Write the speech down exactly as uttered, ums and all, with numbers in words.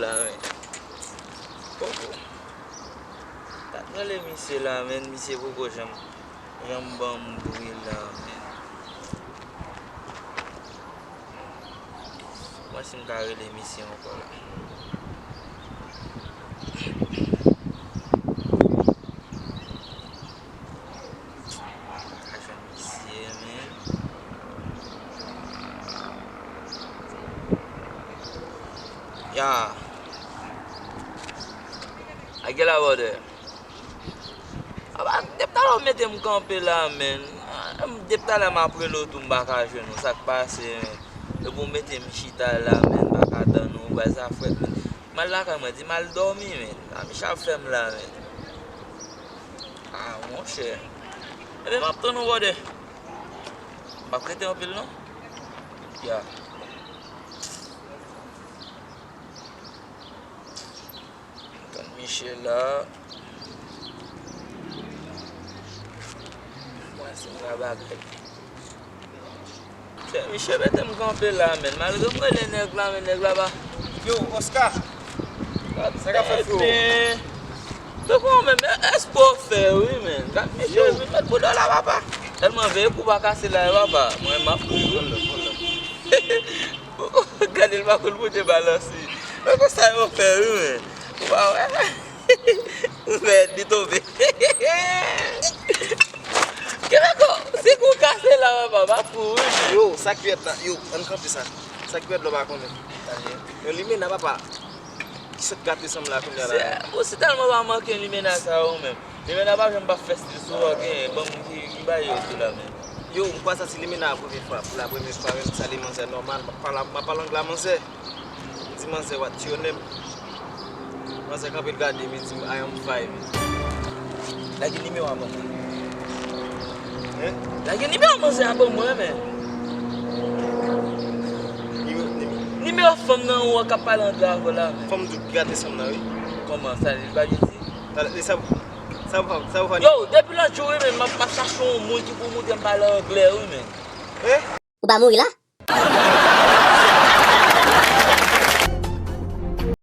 Amen. Poko. Tat rele misye la, men misye poko janm, janm ban m bri la, men. Mwen si m ka rele misye ankò la. Pa ka jwenn misye, men. Ya. A gen la, brother. Apa, depi talè w mete m kanpe la, men. Depi talè m ap rele w tou, m pa ka jwenn ou. Sa k pase, men? Epi w mete m chita la, men. M pa ka tann ou. Bagay sa frèt, men. M al lakay mwen, di m al dòmi, men. Sa Michel ap fè m la, men. Ah, monchè. Ebyen, m ap tann ou, brother. M ap rete anpil, non? Ya. Tann Michel la. Mwen se yon bagay. Frè Michel mete m kanpe la, men. Malgre m rele nèg la, men nèg la pa. Yo, Oscar! Sa k ap fèt, freo? Tankou menm, èspò fè, wi, men. Gad Michel vin met pou dòla, papa. Tèlman veye kou pa kase la, papa. Mwen, m ap ri, wi. Gade l pa konn monte balanse. Mwen konsa yo fè, wi, men. Ou pa wè? Ou fè èd li tonbe. Kebeko, si kou kase la, papa, m ap ri, wi. Yo, sa ki rèd la? Yo, ann kanpe sa. Sa ki rèd la, w pa konnen. Yon limena, papa. Ki sot gate sanm la kounye a la. Ou si tèlman pa manke limena sa yo menm. Limena pa janm pa fè stil sou ou, gen banm ki, ki bay yo tou la menm. Yo, m kwè sa se limena a premye fwa. Pou la premye fwa menm, m salye manzè nòmal. M ap pale, m ap pale anglè a manzè. M di manzè, "What's your name?" Manzè kanpe l gade m, li di m, "I am fine." Lage nimewo a ban mwen. Hein? Lage nimewo manzè a ban mwen, men. Nimewo, nimewo. Nimewo fanm nan ou an k ap pale anglè avè w la, men. Fanm dout gate sanm nan, wi. Kòman sa, li pa gen ti? Talè, sa, sa, sa, sa, sa. Yo, depi lòt jou, wi, men, m ap, m ap chache yon moun ki pou montre m pale anglè, wi, men. Hein? Ou pa mouri la?